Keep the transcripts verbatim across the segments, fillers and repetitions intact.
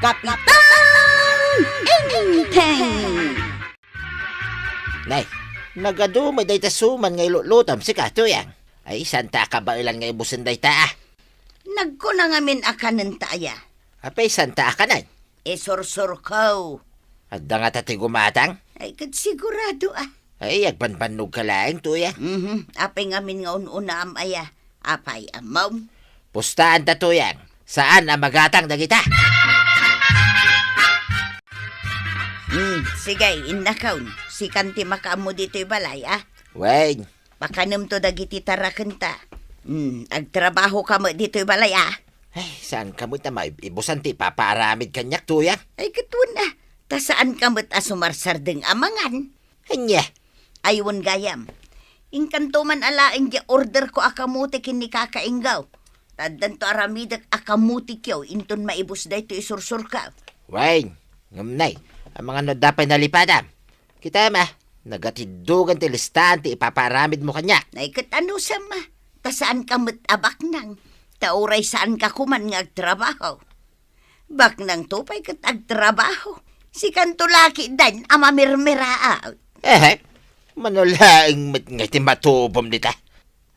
Kapitan Enteng! Nay, nagadu met dayta suman nga ilutlutom sika, Tuyang. Ay, saan ta a kabaelan nga ibusen dayta, a? Nagkuna ngamin a kanenta aya. Apay, saan ta a kanen? Isursurko. Adda ngata ti gumatang? Ay, ket sigurado, a. Ay, agbanbannogka laeng, Tuyang. Mhm. Apay ngamin nga un-unaam aya? Apay, ammom? Pustaanta, Tuyang. Saan a magatang dagita? Hmm, sige, innakon. Sikan ti makaammo ditoy balay, a? Wen. Pakanemto dagiti tarakenta. Hmm, agtrabahoka met ditoy balay, a? Ay, saanka met a maibusan ti ipapaaramid kaniak, Tuyang? Ay, ket wen, a. Ta saanka met a sumarsardeng a mangan. Ania? Ay, wen gayam. Inkanto man a laeng diay orderko a kamote ken ni Kaka Inggaw. Ta addanto aramidek a kamotekyo inton maibus daytoy isursurko. Wen, ngem nay, amangan no adda pay nalipadam. Kitam, a, nagatiddogan ti listaan ti ipapaaramidmo kaniak. Nay, ket anusam, a? Ta saanka met a baknang. Ta uray saanka koman nga agtrabaho. Baknangto pay ket agtrabaho. Sikanto la ketdin a mamirmiraat. Ehe, mano laeng met nga iti matubom dita.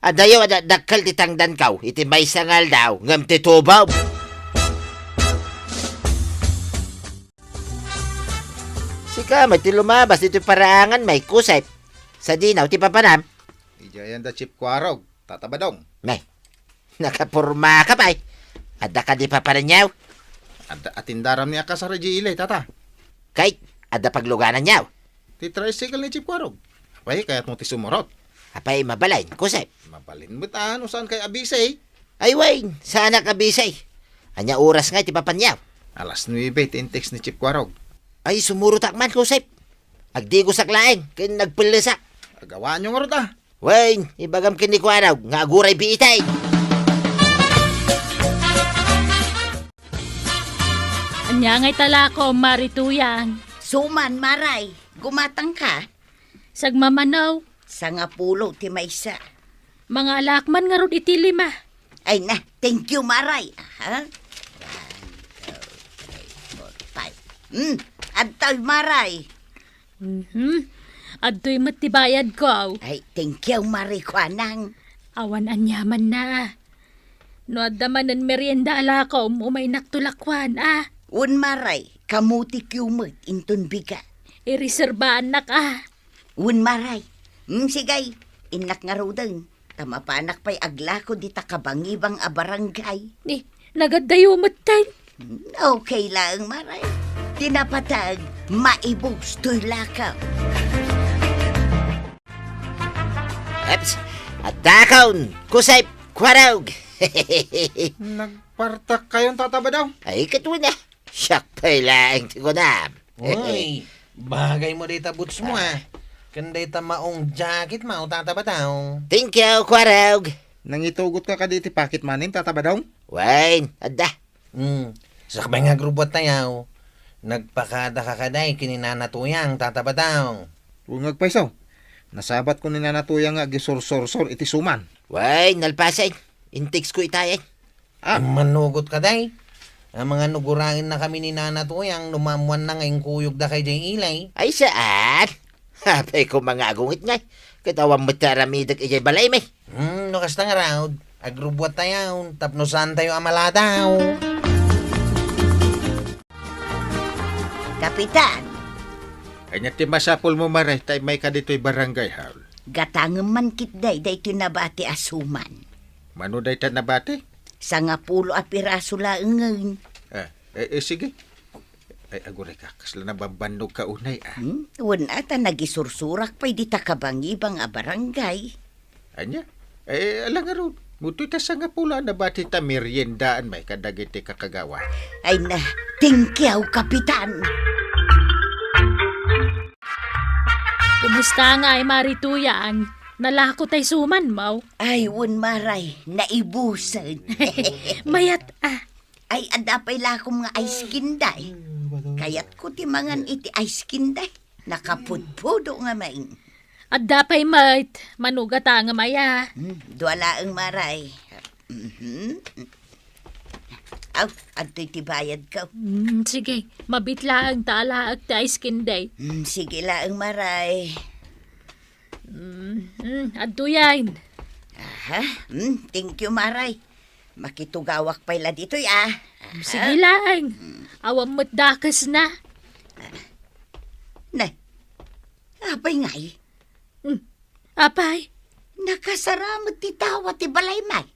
Adayo a dakdakkel ti tangdanko iti maysa nga aldaw ngem ti tubom. Sika met ti lumabas ditoy paraangan, May Kusep. Sadino ti papanam? Idiay ayan da Chief Kuarog, Tata Badong. Nay, nakapormaka pay. Adda kadi papananyo? Adda atindaram ni a kasar idiay ili, Tata. Kay, adda paglugananyo? Ti tricycle ni Chief Kuarog. Apay, kayatmo ti sumurot? Apay, mabalin, Kusep. Mabalin met a, no saan kay abisi? Ay, wen, saanak abisi. Ania oras ngay ti papanyo? Alas nuebe ti in-text ni Chief Kuarog. Ay, sumurotak man, Kusep. Agdigosak laeng, ken nagpellesak. Agawaanyo ngarud, a. Wen, ibagam ken ni Kuarog nga aguray biitay. Ania ngay talakom, Mari Tuyang? Suman, Maray. Gumatangka? Sagmamano. Sangapulo ti maysa. Mangalak man ngarud iti lima. Ay na, thank you, Maray. Aha. One, two, three, four, five. Hmm, adtoy, Maray. Mhm. Adtoy met ti bayadko. Ay, thank you, Maray, kuanang. Awan aniamanna. No adda manen merienda a lakom, umaynakto lakuan, a. Wen, Maray, kamotekyo met inton bigat. Ireserbaannak, a. Wen, Maray. Hmm, sige, innak ngaruden. Ta mapanak pay aglako dita kabangibang a barangay. Ni, nagaddayo metten. Okay laeng, Maray. Ti napateg, maibus toy lakaw. Eps, addakon, Kusep, Kuarog. Nagpartak kayon, Tata Badong? Ay, ket wen a. Siak pay laeng ti kunam. Uy, bagay mo dayta boots mo, a. Ken dayta maong jacket mo, Tata Badong. Thank you, Kuarog. Nangitugot ka kadi iti pocket money, Tata Badong? Wen, adda. Hmm. Sakbay nga agrubbuat tayo, nagpakada ka kadi ken ni Nana Tuyang, Tata Badong? Wen nga agpayso. Nasabat ko ni Nana Tuyang nga agisursursor iti suman. Wen, nalpasen. In-text ko itayen. Ah. Manugot ka, day. Amangan no guraenna kami ni Nana Tuyang no maammuanna nga inkuyogda kay jay ilay. Ay, saan? Apay ko mga agungit ngay. Ket awan met ti aramidek idiay balay mi. Hmm, no kasta ngarud, agrubbuat tayo, tapno saan tayo a maladaw. Kapitan. Ania ti masapul mo, Mare, ta immay ka ditoy barangay hall? Gatangem man ketdi daytoy nabati a suman. Mano dayta nabati? Sangapulo a piraso laengen. Ah, eh, eh, sige. Ay, aguray ka, kasla nabambannog ka unay, ah. Hmm? Wen, a, ta nagisursurak pay dita kabangibang a barangay. Ania? Eh, ala ngarud, mutoy ta sangapulo a nabati ta meriendaan may kadagiti kakagawa. Ay na, thank you, Kapitan. Kumusta ngay, Mari Tuyang? Nalako tay suman mo? Ay, wen, Maray, naibusen. Mayat, a. Ay, adda pay lakom nga ice candy. Kayatko ti mangan iti ice candy. Nakapudpudo ngamin. Adda pay met, mano gatangem aya. Hmm, dua laeng, Maray. Mhm. Aw, adtoy ti bayadko. Mm, sige, mabit laeng ta alaek ti ice candy. Mm, sige laeng, Maray. Mm, mm, adtoyen. Aha, mm, thank you, Maray. Makitugawak pay la ditoy, ah. Aha. Sige laeng. Mm. Awan met dakesna. Ne, apay ngay? Hmm. Apay? Nakasara met ti tawa ti balay, may.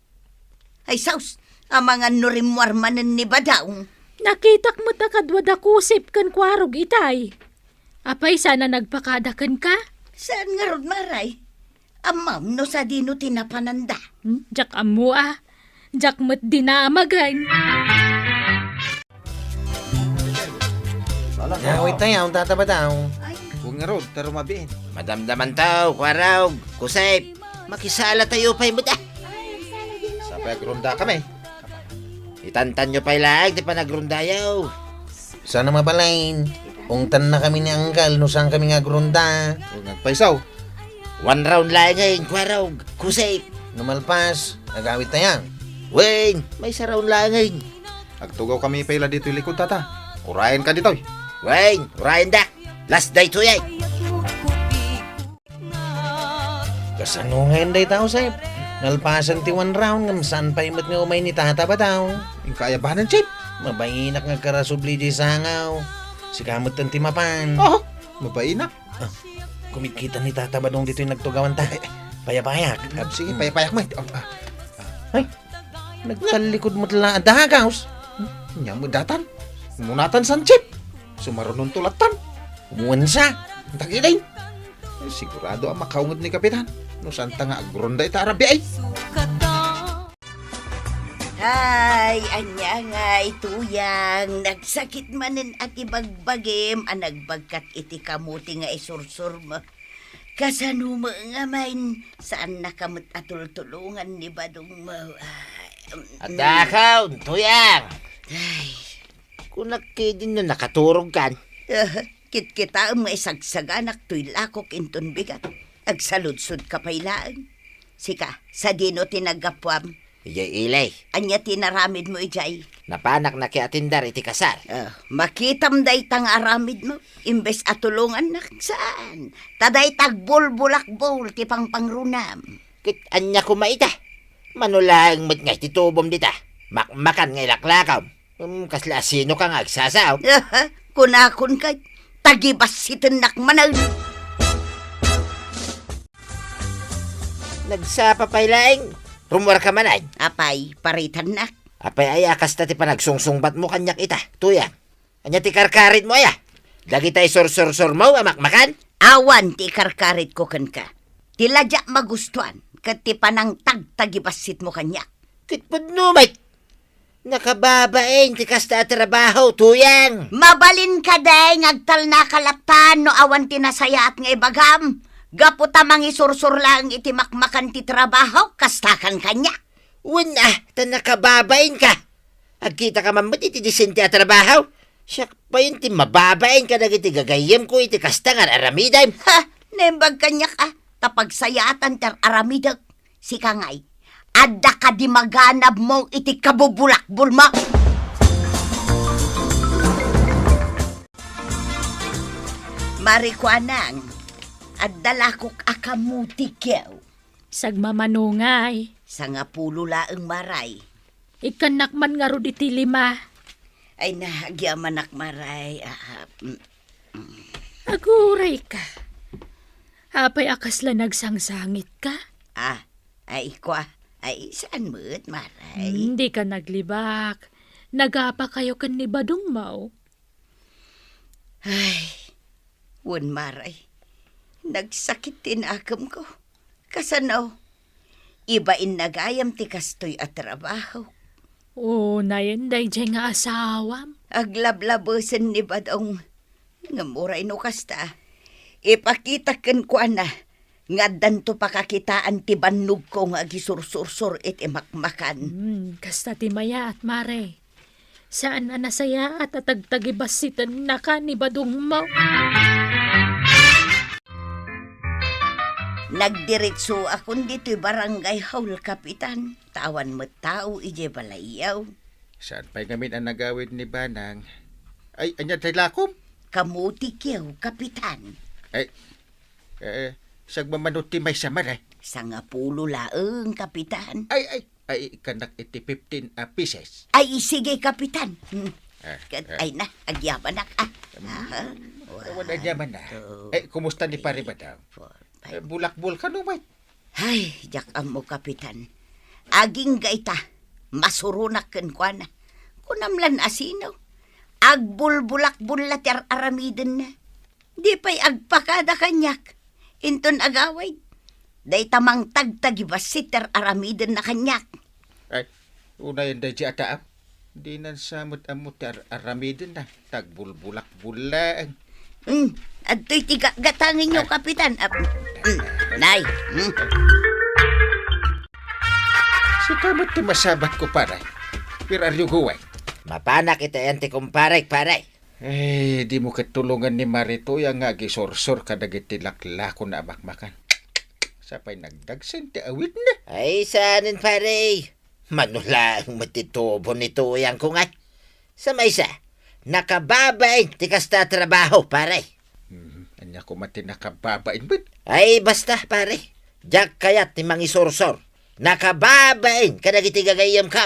Ay, sus, amangan no rimmuar manen ni Badong. Nakitak met a kadua da Kusep ken Kuarog itay. Apay, saan a nagpakada kenka? Saan ngarud, Maray? Ammom no sadino ti napananda? Hmm? Diak ammo a. Diak met dinamagen. Awit tayo, tata ba tao? Ay. Kung ngarud, taro mabiin. Madamdaman tao, Kuarog, Kusep. Makisala tayo pay met, ah. Ay, sala din, no? Sapay agrunda kami. Itantan nyo pay laeng ti panagrundayo. Sana mabalin. Ungtan na kami ni Anggal, no saan kami nga agrunda. O, ngagpaysaw. One round laeng, Kuarog, Kusep. No malpas, agawit tayo. Wen, maysa round laeng. Agtugaw kami pay la ditoy likod, tata. Urayen ka ditoy. Wen, urayen dak. Last day to yan. Kasano ngayon dayta, Josep? Nalpasan ti one round, ngem saan pay met nga umay ni Tata Badong? Inka aya banen, Chip? Mabainak nga agkarasubli diay sangaw. Sika met ti mapan. Oh, mabainak. Ah, kumitkita ni Tata Badong ditoy nagtugawanta. Payapayak. Ah, sige, payapayak met. Oh, ah. Ay, nagtallikod met la a dagaws. Nya met datan. Umunatan san, Chip. Sumarunonto lattan. Umuan sa. Tagilin. Eh, sigurado a makaungod ni Kapitan. No saan ta nga agrunda ita a rabii ay. Hay, ania ngay, Tuyang, nagsakit manen a ti bagbagim a nagbagkat iti kamuti nga isursur mo. Kasano mo nga main, saan na ka met a tultulongan ni Badong mo? Ay, mm. Adda ka, Tuyang. Ay. Kunak ketdin no nakaturog kan. Ah, kitkitaem nga isagsaganak toy lakok inton bigat. Agsaludsod ka pay laeng. Sika, sadino ti naggapuam? Idiay ili. Ania ti inaramid mo idiay? Napanak nakiatindar iti kasar. Ah, makitam dayta nga aramid mo. Imbes a tulongannak, saan? Ta dayta agbulbulakbol ti pangpangrunam. Ket ania koma ita? Mano laeng met nga iti tubom dita? Makmakan nga ilaklakaw. Hmm, kasla asino ka nga agsasao? Kunakon kay, tagibassitennak manen. Nagsapa pay laeng, rummuar ka manen. Apay, paritannak. Apay aya a kasta ti panagsungsungbat mo kaniak ita, Tuyang? Ania ti karkarit mo aya? Dagita isursursur mo a makmakan? Awan ti ikarkarit ko kenka. Ti la diak magustuan ket ti panangtagtagibassit mo kaniak. Ket pudno met. Nakababain ti kasta a trabaho, Tuyang. Mabalin kadi nga agtalna ka lattan no awan ti nasayaat nga ibagam. Gapu ta mangisursur laeng iti makmakan ti trabaho, kasta kan kaniak. Wen a, ta nakababain ka. Agkita ka man met iti disente a trabaho. Siak pay ti mababain kadagiti gagayyemko iti kasta nga ar-aramidem. Ha! Naimbag kaniak a, ta pagsayaatan ti ar-aramidek. Sika ngay, adda kadi maganabmo iti kabubulakbol mo? Marikuanang, adda lakok a kamuti, kew. Sagmamano ngay. Sangapulo laeng, Maray. Ikkannak man ngarud iti lima. Ay na, agyamanak, Maray. Ah, ah, mm, mm. Aguray ka. Apay a kasla nagsangsangitka? Ah, ay, kwa. Ay, saan met, Maray? Hmm, dika naglibak. Nagapa kayo ken ni Badong mo. Ay, wen, Maray. Nagsakit ti nakemko. Kasano? Ibainna gayam ti kastoy a trabaho. Unayen daydiay nga asawam. Aglablabesen ni Badong. Ngem uray no kasta, ipakitak kenkuana nga addanto pakakitaan ti bannogko nga agisursursur iti makmakan. Hmm, kasta ti mayaat, Mare. Saan a nasayaat a tagtagibassitennaka ni Badong mo. Nagdiretsoakon ditoy barangay hall, Kapitan, ta awan met tao idiay balayyo. Saan pay ngamin a nagawid ni Banang? Ay, ania tay lakom? Kamutikyo, Kapitan. Ay, eh, sagmamano ti maysa, Mare? Sangapulo laeng, Kapitan. Ay, ay, ay, kanak iti fifteen a pieces. Ay, sige, Kapitan. Hmm. Eh, Kat-, eh. Ay na, agyamanak, ah. Hmm. Aha. Awan, agyamanak. One, two, Eh, kumusta ni Pare three, Badang? Four, five. Eh, bulakbol ka no, mate? Ay, diak ammo, Kapitan. Agingga ita, masuronak kenkuana. Kunam lan a sino? Agbulbulakbol la ti ar-aramidenna. Di pay agpakada kaniak. Inton agawid, dayta mangtagtagibassit ti ar-aramidenna kaniak. Ay, unayen daydi a tao. Dinan sa met ammo ti ar-, aramidenna. Tagbulbulakbol laeng. Hmm, adtoy ti gatgatangenyo, Ay. Kapitan. Ah, hmm, nay, hmm. Sika met ti masabatko, pare. Where are you going? Mapanak iti ayan ti kumparek, pare. Eh, dimo ket tulongan ni Mare Tuyang nga agisursor kadagiti laklakonna a makmakan. Sapay nagdagsen ti awidna. Ay, saanen, pare. Mano laeng met ti tubo ni Tuyangko ngay. Sa maysa, nakababain ti kasta a trabaho, pare. Hmm, ania koma ti nakababain met? Ay, basta, pare. Diak kayat ti mangisursor. Nakababain kadagiti gagayyemko.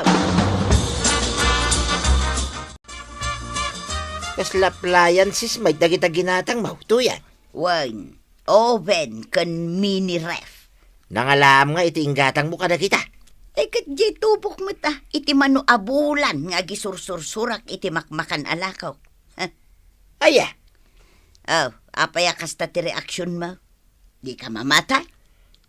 Kasla appliances met dagita ginatangmo, Tuyang? Wen, oven ken mini ref. Nangalam nga iti inggatangmo kadagita? Eh, ket diay tubok met, ah, iti mano a bulan nga agisursursurak iti makmakan a lakok. Aya? Oh, apay a kasta ti reaksionmo? Dika mamati?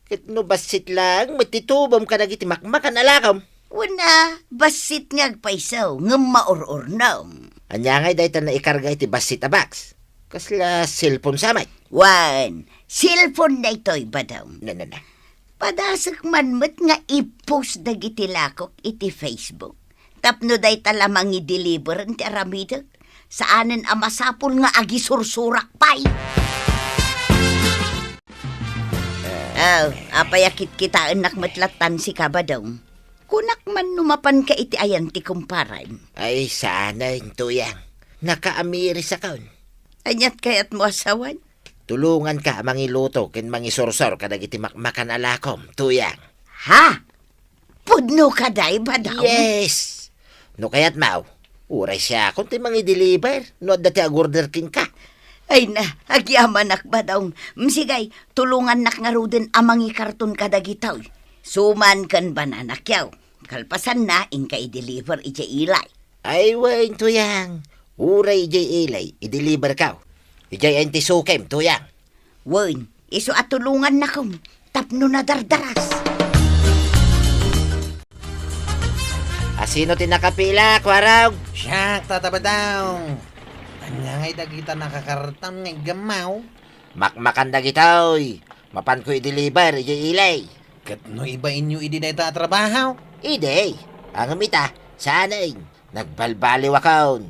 Ket no bassit laeng met ti tubom kadagiti makmakan a lakom? Wen a, bassit nga agpayso, ngem maur-urnom. Ania ngay dayta naikarga iti bassit a box? Kasla cellphone sa met? Wen, cellphone daytoy, Badong. Na, na, na. Padasek man met nga i-post dagiti lakok iti Facebook. Tapno dayta la mangideliveren ti aramidek, saanen a masapul nga agisursurak pay. Aw, apay a kitkitaennak met lattan sika, Badong? Kunak man no mapanka iti ayan ti kumparem. Ay, saanen, Tuyang. Nakaamirisakon. Aniat kayatmo a sawen? Tulonganka a mangiluto ken mangisursor kadagiti makmakan a lakom, Tuyang. Ha? Pudno kadi, Badong? Yes! No kayatmo, uray siakon ti mangideliver no adda ti agorder kenka. Ay na, agyamanak, Badong. Mm, sige, tulongannak ngaruden a mangikarton kadagitoy. Suman ken banana cue. Kalpasanna, inka i-deliver idiay ilay. Ay, wen, Tuyang. Uray idiay ilay, i-deliverko. Idiay ayan ti sukem, Tuyang. Wen, isu a tulongannakom tapno nadardaras. Asino ti nakapila, Kuarog? Siak, Tata Badong. Ania ngay dagita nakakarton nga iggammaw? Makmakan dagitoy. Mapanko i-deliver idiay ilay. Ket no ibainyo idi dayta a trabaho? Idi. Ngem ita, saanen. Nagbalbaliwakon.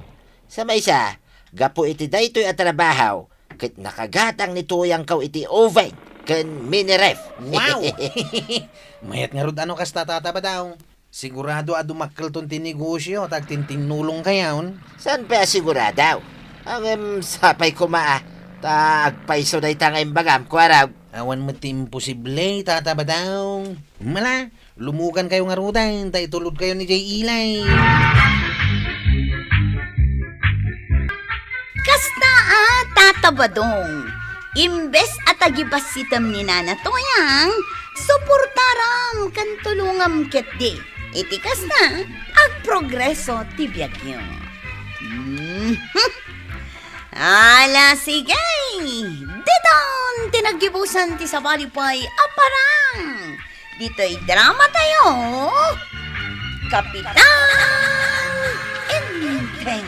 Sa maysa, gapu iti daytoy a trabaho, ket nakagatang ni Tuyangko iti oven ken mini ref. Wow! Mayat ngarud a no kasta, Tata Badong. Sigurado a dumakkelton ti negosio ta agtintinnulongkayon. Saan pay a sigurado? Ngem sapay koma a, ta agpayso dayta nga imbagam, Kuarog. Awan met ti imposible, Tata Badong. Mala, lumugankayo ngaruden, ta itulodkayon idiay ilay. Kasta a, Tata Badong, imbes a tagibassitem ni Nana Tuyang, suportaram ken tulongam ketdi. Iti kasta, agprogreso ti biagyo. Mhm. Ala, sige! Diton ti naggibusan ti sabali pay a parang! Ditoy drama tayo, Kapitan Enteng.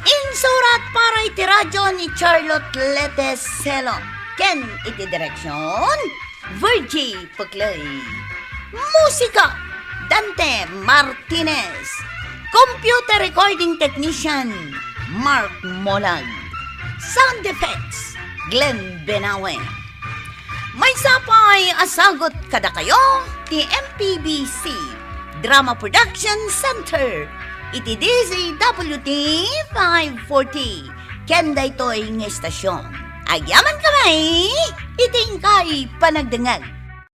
Insurat para iti radyo ni Charlotte Lete Selo. Ken iti direksyon, Virgie Puclay. Musika, Dante Martinez. Computer recording technician, Mark Molag. Sound effects, Glenn Benawe. Maysa pay a sagut kadakayo ti M P B C Drama Production Center, iti D Z W T five forty, ken daytoy nga istasyon. Agyaman kami iti inkay panagdengngeg.